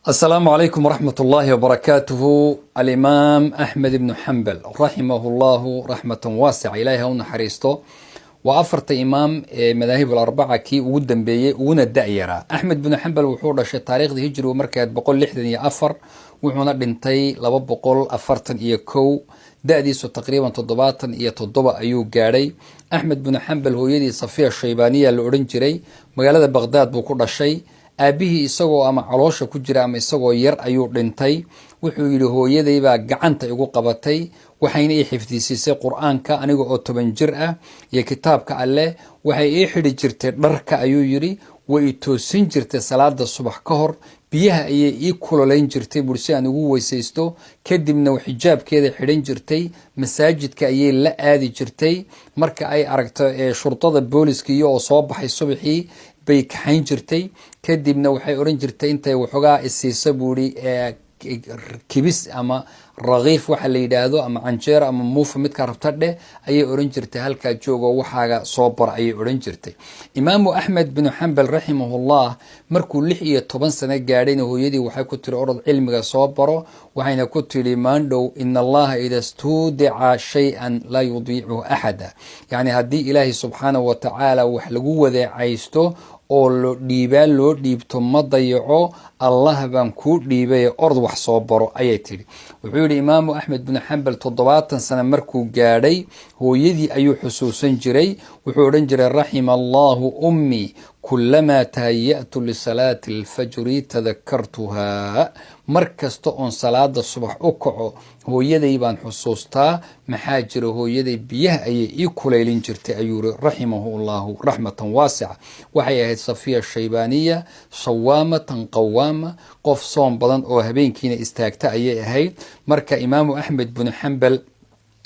Asalaamu calaykum waraxmat ullaahi wabarakaatuhu. Alimaam Axmed ibnu Xambal, raximahu llahu raxmatan waasica, Ilahay ha u naxariisto, waa afarta imaam ee madaahib alarbaca kii ugu dambeeyey uguna da-yaraa. Axmed binu Xambal wuxuu dhashay taariikhda hijrigu markayd 164, wuxuuna dhintay 241. Da-diisu taqriiban 77 ayuu gaadhay. Axmed binu Xambal hooyadii Safiya Shaybaaniya la odhan jiray. Magaalada Baqhdaad buu ku dhashay. Aabihii isagoo ama caloosha ku jira ama isagoo yar ayuu dhintay. Wuxuu yidhi, "Hooyaday baa gacanta igu qabatay, waxayna ii xifdisiisay Qur-aanka aniga oo 10 jir ah iyo kitaabka Alleh. Waxay ii xidhi jirtay dharka," ayuu yidhi, "way i toosin jirtay salaada subax ka hor, biyaha ayay ii kulolayn jirtay," buri, "si aan ugu weysaysto. Kadibna xijaabkeeda xidhan jirtay, masaajidka ayay la aadi jirtay. Marka ay aragto shurtada booliska iyo oo soo baxay subaxii bay kaxayn jirtay. Kadibna waxay odhan jirtay, intay waxoogaa isiisa," buuri, "kibis ama rakiif waxa la yidhaahdo ama canjeero ama muufa, midkaa rabta dheh," ayay odhan jirtay, "halkaa joogo, waxaaga soo bar," ayay odhan jirtay. Imaamu Axmed binu Xambal, raximahullah, markuu 16 sano gaadhayna, hooyadii waxay ku tiri, "Orod, cilmiga soo baro." Waxayna ku tidhi, "Maandhow, ina Allaha ida stuudica shay-an laa yudiicuhu axada." Yacni haddii Ilaahay subxaanahu wa tacaala wax lagu wadeecaysto oo lo dhiibaan loo dhiibto, ma dayaco. Allah baan kuu dhiibay, orod, wax soo baro, ayay tidhi. Wuxuu yidhi Imaamu Axmed binu Xambal, 70 sano markuu gaadhay, hooyadii ayuu xusuusan jiray. Wuxuu odhan jiray, "Raxima Allahu ummii, kulamaa tahaya'tu lisalaati alfajri tadakartuhaa." Mar kasta oon salaada subax u kaco, hooyaday baan xusuustaa. Maxaa jira? Hooyaday biyaha ayay ii kulaylin jirtay, ayuu yiri, raximahu llahu raxmatan waasica. Waxay ahayd Safiya Shaybaaniya sawaamatan qawaama, qof soom badan oo habeenkiina istaagta ayay ahayd. Marka Imaamu Axmed binu Xambal,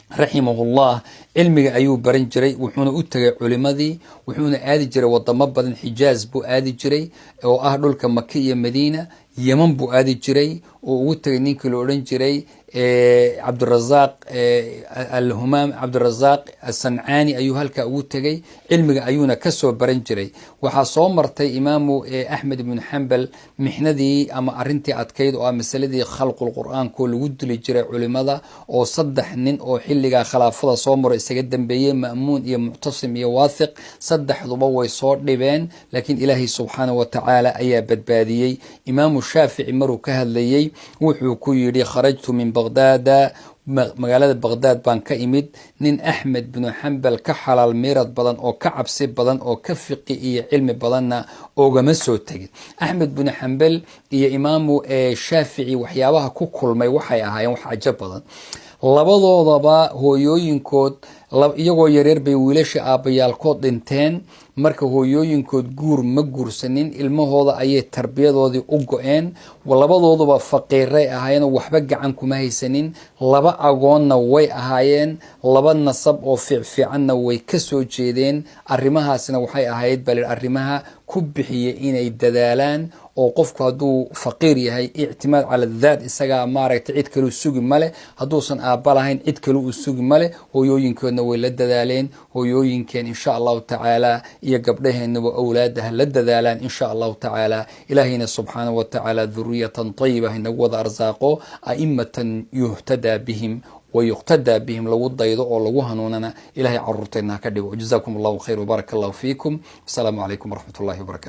raximahullah, cilmiga ayuu baran jiray, wuxuuna u tegay culimadii, wuxuuna aadi jiray wadamo badan. Xijaaz buu aadi jiray, oo ah dhulka Maka iyo Madiina. Yeman buu aadi jiray oo ugu tegay ninkii la odhan jiray Cabdirazaaq Alhumaam, Cabdirazaaq Asancaani ayuu halkaa ugu tegay, cilmiga ayuuna kasoo baran jiray. Waxaa soo martay Imaamu Axmed ibnu Xambal mixnadii ama arintii adkayd oo ah masaladii khalqul Qur-aankoo lagu dili jiray culimada, oo saddex nin oo xilligaa khilaafada soo maro isaga dambeeyey, Ma'muun iyo Muctasim iyo Waathiq, saddexduba way soo dhibeen, laakiin Ilaahay subxaanahu wa tacaala ayaa badbaadiyey. Imaamu Shaafici maruu ka hadlayey wuxuu ku yidhi, "Kharajtu min Baqdaada, magaalada Baqdaad baan ka imid, nin Axmed binu Xambal ka xalaal miirad badan oo ka cabsi badan oo ka fiqi iyo cilmi badanna oogama soo tegin." Axmed binu Xambal iyo Imaamu Shaafici waxyaabaha ku kulmay waxay ahaayeen wax cajab badan. Labadoodaba hooyooyinkood iyagoo yareer bay wiilasha aabbayaalkood dhinteen. Marka hooyooyinkood guur ma guursanin, ilmahooda ayay tarbiyadoodii u go-een. Labadooduba faqiiray ahaayeenoo waxba gacan kuma haysanin. Laba agoonna way ahaayeen, laba nasab oo fiicfiicanna way kasoo jeedeen. Arrimahaasna waxay ahayd bal arrimaha ku bixiyay inay dadaalaan, oo qofku hadduu faqiir yahay, ictimaad cala daat, isagaa maaragtay, cid kaleu sugi male. Hadduusan aabba lahayn, cid kale uu sugi male. Hooyooyinkoodna way la dadaaleen. Hooyooyinkeen, insha Allahu tacaala, iyo gabdhaheenaba awlaada ha la dadaalaan, insha Allahu tacaala. Ilaahayna subxaanahu wa tacaala dhuriyatan tayiba haynagu wada arsaaqo, aimatan yuhtadaa bihim wayuqtadaa bihim, lagu daydo oo lagu hanuunana Ilahay caruurteenna ha ka dhigo. Jazakum Allahu khayr wbaaraka Allahu fiikum. Asalaamu calaykum waraxmat ullahi wabarakatu.